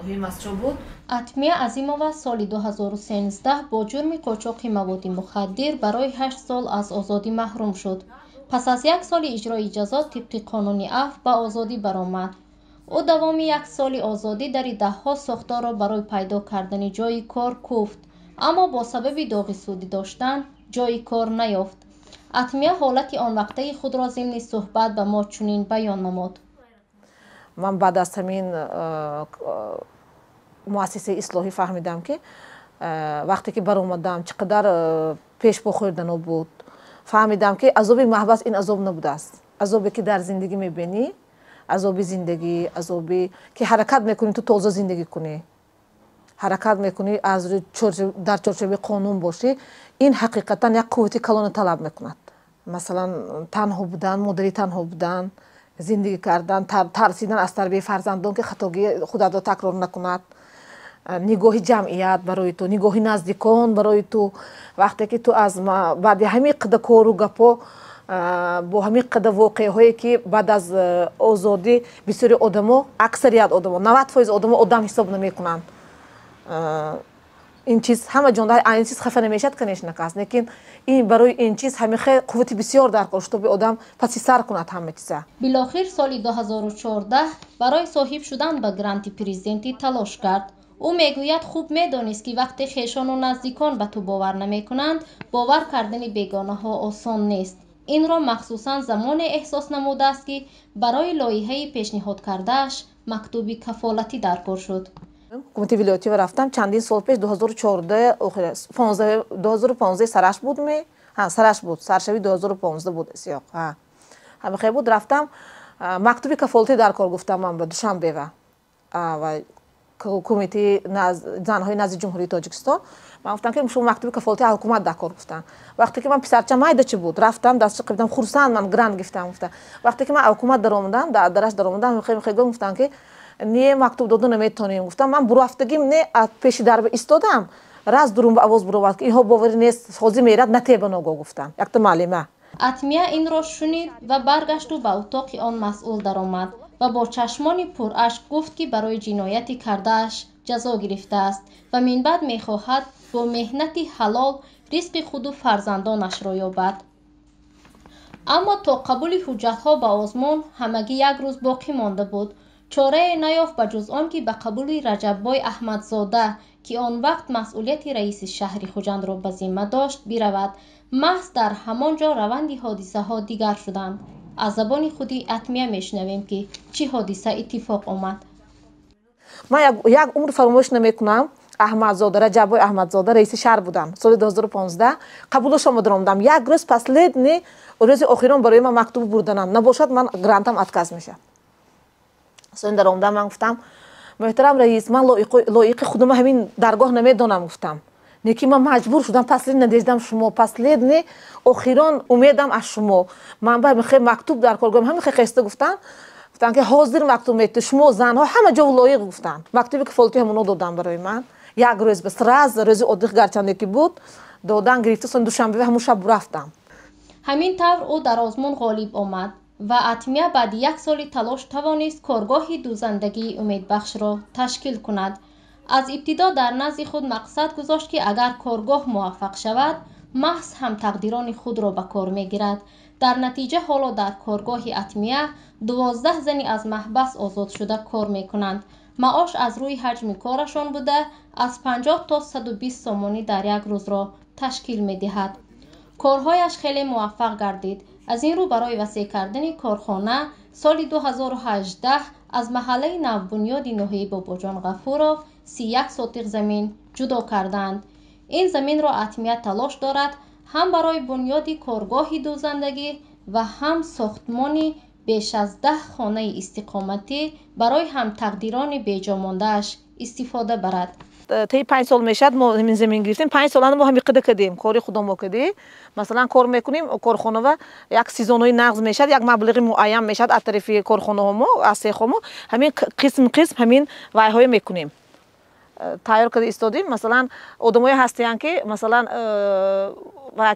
Ноҳияи Мастчоҳ буд. Атмия Азимова соли 2013 бо ҷурми қочоқи маводи мухаддир барои 8 сол аз озодӣ маҳрум шуд. Пас аз як соли иҷрои ҷазо тибқи қонуни афв ба озодӣ баромад. Ӯ давоми як соли озодӣ дари даҳҳо сохторро барои пайдо кардани ҷойи кор куфт, аммо бо сабаби доғи судӣ доштан ҷойи кор наёфт. Атмия ҳолати он вақтаи худро зимни суҳбат ба мо чунин баён намуд. Ман баъд аз ҳамин муассисаи ислоҳӣ фаҳмидам, ки вақте ки баромадам, чӣ қадар пешпо хӯрдано буд. Фаҳмидам, ки азоби маҳбас ин азоб набудааст. Азобе ки дар зиндагӣ мебинӣ, азоби зиндагӣ, азобе ки ҳаракат мекунӣ ту тоза зиндагӣ кунӣ, ҳаракат мекунӣ аз дар чорчӯби қонун бошӣ, ин ҳақиқатан як қуввати калона талаб мекунад. Масалан, танҳо будан, модари танҳо будан, зиндагӣ кардан, тарсидан аз тарбияи фарзандон, ки хатогии худатро такрор накунад, нигоҳи ҷамъият барои ту, нигоҳи наздикон барои ту. Вақте ки ту аз баъди ҳамин қадар кору гапҳо, бо ҳамин қадар воқеаҳое ки баъд аз озодӣ бисёри одамо, аксарият одамо, 90% одамо одам ҳисоб намекунанд, ин чиз ҳама ҷонда ин чиз хафа намешавад, конечно, кас. Лекин ин барои ин чиз ҳамихе қуввати бисёр дар кор, чтобы одам паси сар кунад ҳама чиза. Билохир соли 2014 барои соҳиб шудан ба гранти президентӣ талош кард. Ӯ мегӯяд, хуб медонист, ки вақте хешону наздикон ба ту бовар намекунанд, бовар кардани бегонаҳо осон нест. Инро махсусан замоне эҳсос намудааст, ки барои лоиҳаи пешниҳодкардааш мактуби кафолатӣ даркор шуд. Ҳукумати вилоятиро рафтам чандин сол пеш, 2014, 2015 сараш буд, ме сараш буд, саршави 2015 буд, сиёқ ҳамихе буд. Рафтам, мактуби кафолатӣ дар кор гуфтам ман ба Душанбева ва кумитаи занҳои назди Ҷумҳурии Тоҷикистон. Ман гуфтам, ки шумо мактуби кафолати ҳукумат дар кор гуфтам. Вақте ки ман писарча майдачи буд, рафтам, дастча қибдам, хурсанд, ман грант гирифтам гуфтам. Вақте ки ман ҳукумат даромадам, дараш даромадам, мехе гуфтам, ки не, мактуб дода наметонем гуфтам. Ман бурафтагим не, пеши дарба истодам, раз дурум ба овоз буровад, ки инҳо боварӣ нест, ҳозир мерад натеба ногоҳ гуфтам якта муаллима. Атмия инро шунид ва баргашту ба утоқи он масъул даромад ва бо чашмони пурашк гуфт, ки барои ҷинояти кардааш ҷазо гирифтааст ва минбаъд мехоҳад бо меҳнати ҳалол ризқи худу фарзандонашро ёбад. Аммо то қабули ҳуҷҷатҳо ба озмун ҳамагӣ як рӯз боқӣ монда буд. Чорае наёфт ба ҷуз он ки ба қабули Раҷаббой Аҳмадзода, ки он вақт масъулияти раиси шаҳри Хуҷандро ба зимма дошт, биравад. Маҳз дар ҳамон ҷо раванди ҳодисаҳо дигар шуданд. Аз забони худи Атмия мешунавем, ки чӣ ҳодиса иттифоқ омад. Ман як умр фаромӯш намекунам. Аҳмадзода, Раҷаббой Аҳмадзода раиси шаҳр буданд соли 2015. Қабулашон даромадам, як рӯз, последний рӯзи охирон барои ман мактуб бурданам, набошад ман грантам отказ мешавад. Сони даромадам, ман гуфтам: «Муҳтарам раис, ман лоиқи худама ҳамин даргоҳ намедонам», гуфтам, лекин ман маҷбур шудам, последний надеждам шумо, последний охирон умедам аз шумо, ман ба мехе мактуб дар кор гӯям. Ҳамихе хеста гуфтам, гуфтам, ки ҳозир мактуб мету, шумо занҳо ҳама ҷо лоиқ гуфтанд. Мактуби кафолатӣ ҳамоно додам барои ман як рӯз ба сразу, рӯзи отдых гарчанде ки буд, додан гирифта. Сони Душанбе ҳамун шаб рафтам. Ҳамин тавр ӯ дар озмун ғолиб омад ва Атмия баъди як соли талош тавонист коргоҳи дӯзандагии умедбахшро ташкил кунад. Аз ибтидо дар назди худ мақсад гузошт, ки агар коргоҳ муваффақ шавад, маҳз ҳамтақдирони худро ба кор мегирад. Дар натиҷа ҳоло дар коргоҳи Атмия 12 зани аз маҳбас озодшуда кор мекунанд. Маош аз рӯи ҳаҷми корашон буда, аз 50 то 120 сомонӣ дар як рӯзро ташкил медиҳад. Корҳояш хеле муваффақ гардид. Аз ин рӯ барои васеъ кардани корхона соли 2018 аз маҳаллаи навбунёди ноҳияи Бобоҷон Ғафуров 31 сотиқ замин ҷудо карданд. Ин заминро Атмия талош дорад ҳам барои бунёди коргоҳи дӯзандагӣ ва ҳам сохтмони беш аз 10 хонаи истиқоматӣ барои ҳамтақдирони беҷомондааш истифода барад. Таи 5 сол мешавад мо ҳамин замин гирифтем. 5 солана мо ҳамин қида кардем, кори худо мо кардем. Масалан, кор мекунем корхонава, як сезонҳои нағз мешавад, як маблиғи муайян мешавад аз тарафи корхонаҳо, мо аз сехҳо мо ҳамин қисм қисм ҳамин вайҳое мекунем. Тайёр карда истодем. Масалан, одамое ҳастиянд, ки масалан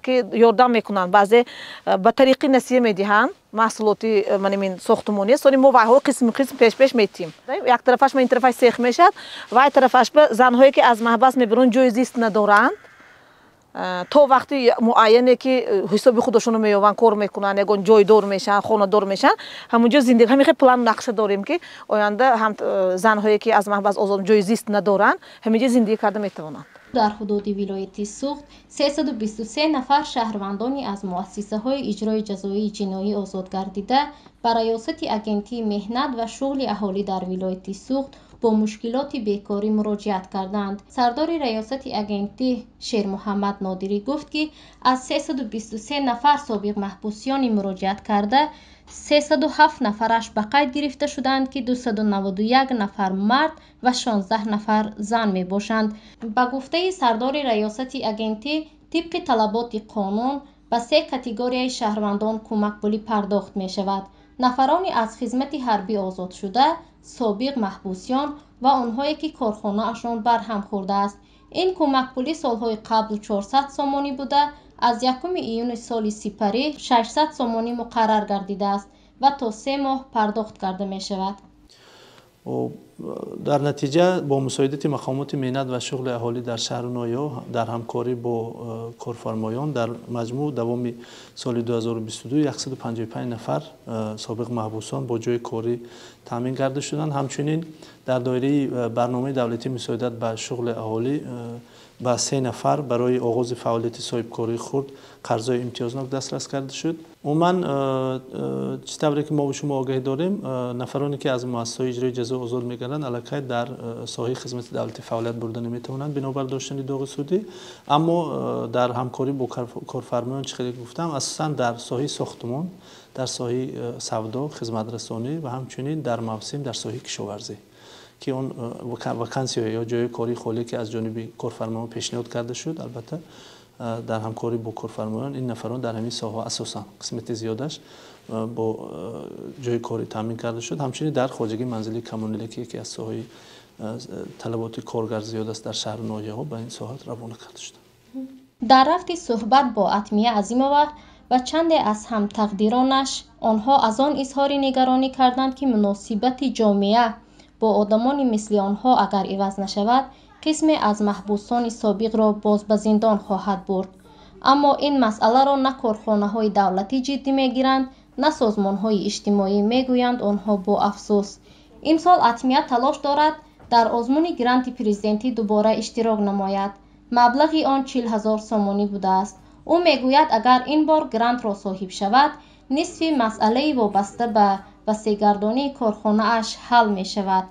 ки ёрдам мекунанд, баъзе ба тариқи насия медиҳанд маҳсулоти манамин сохтумонӣ. Сони мо вайҳо қисм қисм пеш пеш метиҳем. Як тарафаш ма ин тарафаш сех мешавад, вай тарафаш ба занҳое, ки аз маҳбас мебаранд, ҷои зист надоранд, то вақти муайяне, ки ҳисоби худашонро меёбанд, кор мекунанд, ягон ҷойдор мешаванд, хонадор мешаванд, ҳамунҷо зиндагӣ. Ҳамин хел плану нақша дорем, ки оянда ҳам занҳое, ки аз маҳбас озод, ҷои зист надоранд, ҳаминҷо зиндагӣ карда метавонанд. Дар ҳудуди вилояти Суғд 323 нафар шаҳрвандони аз муассисаҳои иҷрои ҷазоии ҷиноӣ озод гардида ба Раёсати Агентии меҳнат ва шуғли аҳолӣ дар вилояти Суғд бо мушкилоти бекорӣ муроҷиат карданд. Сардори раёсати агентӣ Шермуҳаммад Нодирӣ гуфт, ки аз 323 нафар собиқ маҳбусёни муроҷиат карда, 307 нафараш ба қайд гирифта шудаанд, ки 291 нафар мард ва 16 нафар зан мебошанд. Ба гуфтаи сардори раёсати агентӣ, тибқи талаботи қонун ба се категорияи шаҳрвандон кӯмакпулӣ пардохт мешавад: нафарони аз хизмати ҳарбӣ озодшуда, собиқ маҳбусён ва онҳое, ки корхонаашон барҳам хӯрдааст. Ин кӯмакпулӣ солҳои қабл 400 сомонӣ буда, аз 1 июни соли сипарӣ 600 сомонӣ муқаррар гардидааст ва то 3 моҳ пардохт карда мешавад. Дар натиҷа бо мусоидати мақомоти меҳнат ва шуғли аҳолӣ дар шаҳру ноҳияҳо дар ҳамкорӣ бо корфармоён дар маҷмӯъ давоми соли 2022 155 нафар собиқ маҳбусон бо ҷои корӣ таъмин карда шуданд. Ҳамчунин дар доираи барномаи давлатии мусоидат ба шуғли аҳолӣ ба се нафар барои оғози фаъолияти соҳибкории хурд қарзҳои имтиёзнок дастрас карда шуд. Умуман, чӣ тавре ки мо шумо огаҳӣ дорем, нафароне, ки аз муассисаҳои иҷрои ҷазо озод мегарданд, аллакай дар соҳаи хизмати давлатӣ фаъолият бурда наметавонанд бинобар доштани доғи судӣ. Аммо дар ҳамкорӣ бо корфармоён, чӣ хеле гуфтам, асосан дар соҳаи сохтумон, дар соҳаи савдо, хизматрасонӣ ва ҳамчунин дар мавсим дар соҳаи кишоварзӣ, ки он вакансия ё ҷои кории холӣ, ки аз ҷониби корфармоён пешниҳод карда шуд, албатта дар ҳамкорӣ бо корфармоён ин нафарон дар ҳамин соҳаҳо асосан қисмати зиёдаш бо ҷои корӣ таъмин карда шуд. Ҳамчунин дар хоҷагии манзилии коммуналӣ, ки яке аз соҳаи талаботи коргар зиёд аст дар шаҳру ноҳияҳо, ба ин соҳа равона карда шуд. Дар рафти суҳбат бо Атмия Азимова ва чанде аз ҳамтақдиронаш, онҳо аз он изҳори нигаронӣ карданд, ки муносибати ҷомеа бо одамони мисли онҳо агар иваз нашавад, қисме аз маҳбусони собиқро боз ба зиндон хоҳад бурд. Аммо ин масъаларо на корхонаҳои давлатӣ ҷиддӣ мегиранд, на созмонҳои иҷтимоӣ, мегӯянд онҳо бо афсӯс. Имсол Атмия талош дорад дар озмуни гранти президентӣ дубора иштирок намояд. Маблағи он 40 000 сомонӣ будааст. Ӯ мегӯяд, агар ин бор грантро соҳиб шавад, нисфи масъалаи вобаста ба васеъгардонии корхонааш ҳал мешавад.